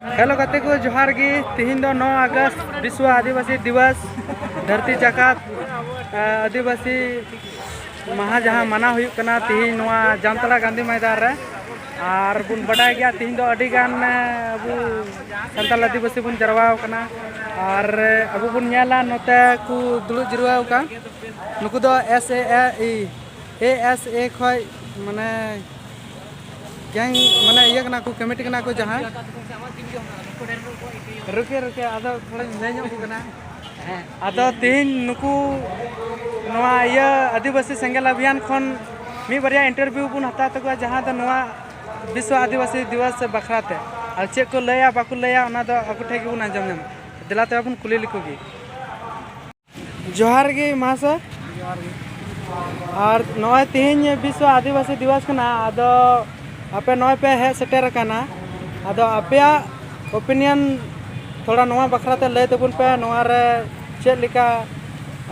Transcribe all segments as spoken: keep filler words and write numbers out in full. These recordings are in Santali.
ᱦᱮᱞᱳ ᱜᱟᱛᱮ ᱠᱚ, ᱡᱚᱦᱟᱨ ᱜᱮ᱾ ᱛᱤᱦᱤᱧ ᱫᱚ ᱱᱚ ᱟᱜᱚᱥᱴ, ᱵᱤᱥᱣᱚ ᱟᱹᱫᱤᱵᱟᱹᱥᱤ ᱫᱤᱵᱚᱥ, ᱫᱷᱟᱹᱨᱛᱤ ᱡᱟᱠᱟᱛ ᱟᱹᱫᱤᱵᱟᱹᱥᱤ ᱢᱟᱦᱟ ᱡᱟᱦᱟᱸ ᱢᱟᱱᱟᱣ ᱦᱩᱭᱩᱜ ᱠᱟᱱᱟ, ᱛᱤᱦᱤᱧ ᱱᱚᱣᱟ ᱡᱟᱢᱛᱟᱲᱟ ᱜᱟᱱᱫᱷᱤ ᱢᱚᱭᱫᱟᱱ ᱨᱮ᱾ ᱟᱨ ᱵᱚᱱ ᱵᱟᱰᱟᱭ ᱜᱮᱭᱟ, ᱛᱤᱦᱤᱧ ᱫᱚ ᱟᱹᱰᱤ ᱜᱟᱱ ᱟᱵᱚ ᱥᱟᱱᱛᱟᱲ ᱟᱹᱫᱤᱵᱟᱹᱥᱤ ᱵᱚᱱ ᱡᱟᱨᱣᱟ ᱟᱠᱟᱱᱟ᱾ ᱟᱨ ᱟᱵᱚ ᱵᱚᱱ ᱧᱮᱞᱟ, ᱱᱚᱛᱮ ᱠᱚ ᱫᱩᱲᱩᱵ ᱡᱤᱨᱟᱹᱣ ᱟᱠᱟᱱ, ᱱᱩᱠᱩ ᱫᱚ S A A S A ᱠᱷᱚᱡ, ᱢᱟᱱᱮ, ᱜᱮᱝ, ᱢᱟᱱᱮ, ᱤᱭᱟᱹ ᱠᱟᱱᱟ ᱠᱚ, ᱠᱚᱢᱤᱴᱤ ᱠᱟᱱᱟ ᱠᱚ ᱡᱟᱦᱟᱸ᱾ ᱨᱩᱠᱮ, ᱨᱩᱠᱮ, ᱟᱫᱚ ᱛᱷᱚᱲᱟᱧ ᱞᱟᱹᱭ ᱧᱚᱜ ᱟᱠᱚ ᱠᱟᱱᱟ᱾ ᱦᱮᱸ, ᱟᱫᱚ ᱛᱤᱦᱤᱧ ᱱᱩᱠᱩ ᱱᱚᱣᱟ ᱤᱭᱟᱹ ᱟᱹᱫᱤᱵᱟᱹᱥᱤ ᱥᱮᱸᱜᱮᱞ ᱚᱵᱷᱤᱭᱟᱱ ᱠᱷᱚᱱ ᱢᱤᱫ ᱵᱟᱨᱭᱟ ᱤᱱᱴᱟᱨᱵᱷᱤᱭᱩ ᱵᱚᱱ ᱦᱟᱛᱟᱣ ᱛᱟᱠᱚᱣᱟ, ᱡᱟᱦᱟᱸ ᱫᱚ ᱱᱚᱣᱟ ᱵᱤᱥᱣᱚ ᱟᱹᱫᱤᱵᱟᱹᱥᱤ ᱫᱤᱵᱚᱥ ᱵᱟᱠᱷᱨᱟ ᱛᱮ᱾ ᱟᱨ ᱪᱮᱫ ᱠᱚ ᱞᱟᱹᱭᱟ ᱵᱟᱠᱚ ᱞᱟᱹᱭᱟ, ᱚᱱᱟ ᱫᱚ ᱟᱠᱚ ᱴᱷᱮᱱ ᱜᱮᱵᱚᱱ ᱟᱸᱡᱚᱢ ᱧᱟᱢᱟ᱾ ᱫᱮᱞᱟ ᱛᱚᱵᱮ ᱵᱚᱱ ᱠᱩᱞᱤ ᱞᱮᱠᱚ ᱜᱮ᱾ ᱡᱚᱦᱟᱨ ᱜᱮ ᱢᱟᱦᱟᱥᱚᱭ᱾ ᱟᱨ ᱱᱚᱜᱼᱚᱭ ᱛᱮᱦᱮᱧ ᱵᱤᱥᱣᱚ ᱟᱹᱫᱤᱵᱟᱹᱥᱤ ᱫᱤᱵᱚᱥ ᱠᱟᱱᱟ, ᱟᱫᱚ ᱟᱯᱮ ᱱᱚᱜᱼᱚᱭ ᱯᱮ ᱦᱮᱡ ᱥᱮᱴᱮᱨ ᱟᱠᱟᱱᱟ, ᱟᱫᱚ ᱟᱯᱮᱭᱟᱜ ᱳᱯᱤᱱᱤᱭᱚᱱ ᱛᱷᱚᱲᱟ ᱱᱚᱣᱟ ᱵᱟᱠᱷᱨᱟ ᱛᱮ ᱞᱟᱹᱭ ᱛᱟᱵᱚᱱ ᱯᱮ, ᱱᱚᱣᱟ ᱨᱮ ᱪᱮᱫ ᱞᱮᱠᱟ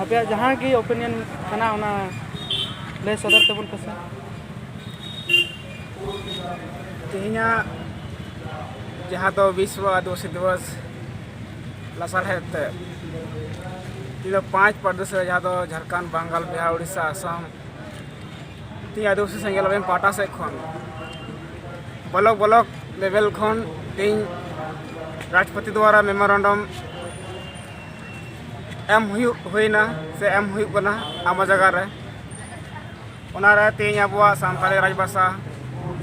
ᱟᱯᱮᱭᱟᱜ ᱡᱟᱦᱟᱸ ᱜᱮ ᱳᱯᱤᱱᱤᱭᱚᱱ ᱠᱟᱱᱟ, ᱚᱱᱟ ᱞᱟᱹᱭ ᱥᱚᱫᱚᱨ ᱛᱟᱵᱚᱱ ᱯᱮ ᱥᱮ᱾ ᱛᱮᱦᱮᱧᱟᱜ ᱡᱟᱦᱟᱸ ᱫᱚ ᱵᱤᱥᱣᱚ ᱟᱹᱫᱤᱵᱟᱹᱥᱤ ᱫᱤᱵᱚᱥ ᱞᱟᱥᱟᱲᱦᱮᱫ ᱛᱮ, ᱛᱮᱦᱮᱧ ᱫᱚ ᱯᱟᱸᱪ ᱯᱨᱚᱫᱮᱥ ᱨᱮ, ᱡᱟᱦᱟᱸ ᱫᱚ ᱡᱷᱟᱲᱠᱷᱚᱸᱰ, ᱵᱟᱝᱜᱟᱞ, ᱵᱤᱦᱟᱨ, ᱩᱲᱤᱥᱥᱟ, ᱟᱥᱟᱢ, ᱛᱮᱦᱮᱧ ᱟᱹᱫᱤᱵᱟᱹᱥᱤ ᱥᱮᱸᱜᱮᱞ ᱚᱵᱷᱤᱭᱟᱱ ᱯᱟᱦᱴᱟ ᱥᱮᱫ ᱠᱷᱚᱱ ᱵᱞᱚᱠ ᱵᱞᱚᱠ ᱞᱮᱵᱮᱞ ᱠᱷᱚᱱ ᱛᱮᱦᱮᱧ ᱨᱟᱥᱴᱨᱚᱯᱚᱛᱤ ᱫᱣᱟᱨᱟ ᱢᱮᱢᱳᱨᱮᱱᱰᱟᱢ ᱮᱢ ᱦᱩᱭᱩᱜ, ᱦᱩᱭᱱᱟ ᱥᱮ ᱮᱢ ᱦᱩᱭᱩᱜ ᱠᱟᱱᱟ ᱟᱭᱢᱟ ᱡᱟᱭᱜᱟ ᱨᱮ᱾ ᱚᱱᱟᱨᱮ ᱛᱮᱦᱮᱧ ᱟᱵᱚᱣᱟᱜ ᱥᱟᱱᱛᱟᱲᱤ ᱨᱟᱡᱽᱵᱷᱟᱥᱟ,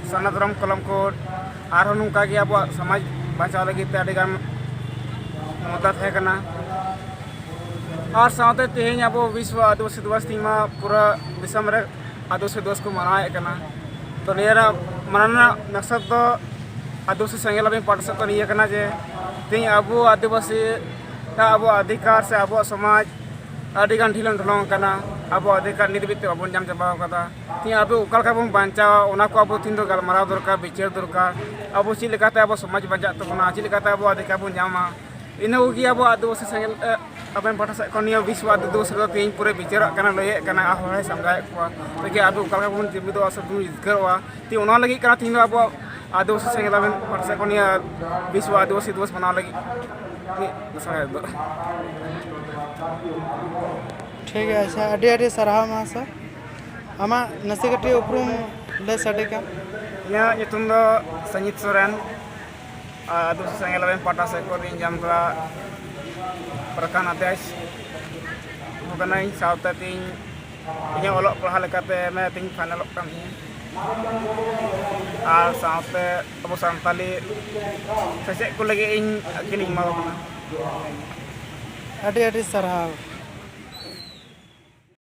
ᱥᱟᱨᱱᱟ ᱫᱷᱚᱨᱚᱢ ᱠᱚᱞᱚᱢ ᱠᱳᱰ, ᱟᱨᱦᱚᱸ ᱱᱚᱝᱠᱟ ᱜᱮ ᱟᱵᱚᱣᱟᱜ ᱥᱚᱢᱟᱡᱽ ᱵᱟᱧᱪᱟᱣ ᱞᱟᱹᱜᱤᱫ ᱛᱮ ᱟᱹᱰᱤᱜᱟᱱ ᱢᱩᱫᱽᱫᱟ ᱛᱟᱦᱮᱸ ᱠᱟᱱᱟ᱾ ᱟᱨ ᱥᱟᱶᱛᱮ ᱛᱮᱦᱮᱧ ᱟᱵᱚ ᱵᱤᱥᱣᱚ ᱟᱹᱫᱤᱵᱟᱹᱥᱤ ᱫᱤᱵᱚᱥ, ᱛᱮᱦᱮᱧ ᱢᱟ ᱯᱩᱨᱟᱹ ᱫᱤᱥᱚᱢ ᱨᱮ ᱟᱹᱫᱤᱵᱟᱹᱥᱤ ᱫᱤᱵᱚᱥ ᱠᱚ ᱢᱟᱱᱟᱣᱮᱫ ᱠᱟᱱᱟ᱾ ᱛᱚ, ᱱᱤᱭᱟᱹ ᱨᱮᱱᱟᱜ ᱢᱟᱱᱟᱣ ᱨᱮᱱᱟᱜ ᱢᱚᱠᱥᱚᱫ ᱫᱚ ᱟᱹᱫᱤᱵᱟᱹᱥᱤ ᱥᱮᱸᱜᱮᱞ ᱚᱵᱷᱤᱭᱟᱱ ᱯᱟᱦᱴᱟ ᱥᱮᱫ ᱠᱷᱚᱱ ᱱᱤᱭᱟᱹ ᱠᱟᱱᱟ ᱡᱮ ᱛᱮᱦᱮᱧ ᱟᱵᱚ ᱟᱹᱫᱤᱵᱟᱹᱥᱤ ᱟᱵᱚᱣᱟᱜ ᱚᱫᱷᱤᱠᱟᱨ ᱥᱮ ᱟᱵᱚᱣᱟᱜ ᱥᱚᱢᱟᱡᱽ ᱟᱹᱰᱤᱜᱟᱱ ᱰᱷᱤᱞᱟᱹᱝ ᱰᱷᱚᱞᱚᱝ ᱟᱠᱟᱱᱟ᱾ ᱟᱵᱚᱣᱟᱜ ᱚᱫᱷᱤᱠᱟᱨ ᱱᱤᱛ ᱦᱟᱹᱵᱤᱡ ᱛᱮ ᱵᱟᱵᱚᱱ ᱧᱟᱢ ᱪᱟᱵᱟ ᱟᱠᱟᱫᱟ᱾ ᱛᱮᱦᱮᱧ ᱟᱵᱚ ᱚᱠᱟ ᱞᱮᱠᱟ ᱵᱚᱱ ᱵᱟᱧᱪᱟᱣᱟ, ᱚᱱᱟ ᱠᱚ ᱟᱵᱚ ᱛᱮᱦᱮᱧ ᱫᱚ ᱜᱟᱞᱢᱟᱨᱟᱣ ᱫᱚᱨᱠᱟᱨ, ᱵᱤᱪᱟᱹᱨ ᱫᱚᱨᱠᱟᱨ᱾ ᱟᱵᱚ ᱪᱮᱫ ᱞᱮᱠᱟᱛᱮ ᱟᱵᱚ ᱥᱚᱢᱟᱡᱽ ᱵᱟᱧᱪᱟᱜ ᱛᱟᱵᱚᱱᱟ, ᱪᱮᱫ ᱞᱮᱠᱟᱛᱮ ᱟᱵᱚᱣᱟᱜ ᱚᱫᱷᱤᱠᱟᱨ ᱵᱚᱱ ᱧᱟᱢᱟ, ᱤᱱᱟᱹ ᱠᱚᱜᱮ ᱟᱵᱚ ᱟᱹᱫᱤᱵᱟᱹᱥᱤ ᱥᱮᱸᱜᱮᱞ, ᱮ, ᱟᱵᱮᱱ ᱯᱟᱦᱴᱟ ᱥᱮᱫ ᱠᱷᱚᱱ ᱱᱤᱭᱟᱹ ᱵᱤᱥᱣᱚ ᱟᱹᱫᱤᱵᱟᱹᱥᱤ ᱫᱤᱵᱚᱥ ᱨᱮᱫᱚ ᱛᱮᱦᱮᱧ ᱯᱩᱨᱟᱹ ᱵᱤᱪᱟᱹᱨᱚᱜ ᱠᱟᱱᱟ, ᱞᱟᱹᱭᱮᱫ ᱠᱟᱱᱟ ᱟᱨ ᱦᱚᱲᱮ ᱥᱟᱢᱡᱷᱟᱣᱮᱫ ᱠᱚᱣᱟ᱾ ᱛᱮᱜᱮ ᱟᱵᱚ ᱚᱠᱟ ᱞᱮᱠᱟ ᱵᱚᱱ ᱡᱩᱢᱤᱫᱚᱜᱼᱟ ᱥᱮ ᱵᱚᱱ ᱡᱤᱛᱠᱟᱹᱨᱚᱜᱼᱟ, ᱛᱮ ᱚᱱᱟ ᱞᱟᱹᱜᱤᱫ ᱠᱟᱱᱟ ᱛᱮᱦᱮᱧ ᱫᱚ ᱟᱵᱚᱣᱟᱜ ᱟᱹᱫᱤᱵᱟᱹᱥᱤ ᱥᱮᱸᱜᱮᱞ ᱟᱵᱮᱱ ᱯᱟᱦᱴᱟ ᱥᱮᱫ ᱠᱷᱚᱱ ᱱᱤᱭᱟᱹ ᱵᱤᱥᱣᱚ ᱟᱹᱫᱤᱵᱟᱹᱥᱤ ᱫᱤᱵᱚᱥ ᱢᱟᱱᱟᱣ ᱞᱟᱹᱜᱤᱫ ᱢᱤᱫ ᱥᱚᱸᱜᱮ ᱫᱚ᱾ ᱴᱷᱤᱠ ᱜᱮᱭᱟ, ᱟᱪᱪᱷᱟ, ᱟᱹᱰᱤ ᱟᱹᱰᱤ ᱥᱟᱨᱦᱟᱣ ᱢᱟᱦᱟᱥᱚᱭ᱾ ᱟᱢᱟᱜ ᱱᱟᱥᱮ ᱠᱟᱹᱴᱤᱡ ᱩᱯᱨᱩᱢ ᱞᱟᱹᱭ ᱥᱟᱰᱮ ᱠᱟᱜ᱾ ᱤᱧᱟᱹᱜ ᱧᱩᱛᱩᱢ ᱫᱚ ᱥᱟᱹᱧᱤᱛ ᱥᱚᱨᱮᱱ᱾ ᱟᱨ ᱟᱹᱫᱤᱵᱟᱹᱥᱤ ᱥᱮᱸᱜᱮᱞ ᱟᱵᱮᱱ ᱯᱟᱦᱴᱟ ᱥᱮᱫ ᱠᱷᱚᱱ ᱤᱧ ᱡᱟᱢᱛᱟᱲᱟ ᱯᱨᱚᱫᱷᱟᱱ ᱚᱫᱷᱭᱟᱭ ᱠᱟᱱᱟᱧ, ᱥᱟᱶᱛᱮ ᱛᱤᱧ ᱤᱧᱟᱹᱜ ᱚᱞᱚᱜ ᱯᱟᱲᱦᱟᱣ ᱞᱮᱠᱟᱛᱮ ᱮᱢ ᱮ ᱛᱤᱧ ᱯᱷᱟᱭᱱᱮᱞᱚᱜ ᱠᱟᱱ ᱛᱤᱧᱟᱹ᱾ ᱟᱨ ᱥᱟᱶᱛᱮ ᱟᱵᱚ ᱥᱟᱱᱛᱟᱞᱤ ᱥᱮᱪᱮᱫ ᱠᱚ ᱞᱟᱹᱜᱤᱫ ᱤᱧ ᱟᱹᱠᱤᱞᱤᱧ ᱮᱢᱟ ᱠᱚ ᱠᱟᱱᱟ᱾ ᱟᱹᱰᱤ ᱟᱹᱰᱤ ᱥᱟᱨᱦᱟᱣ᱾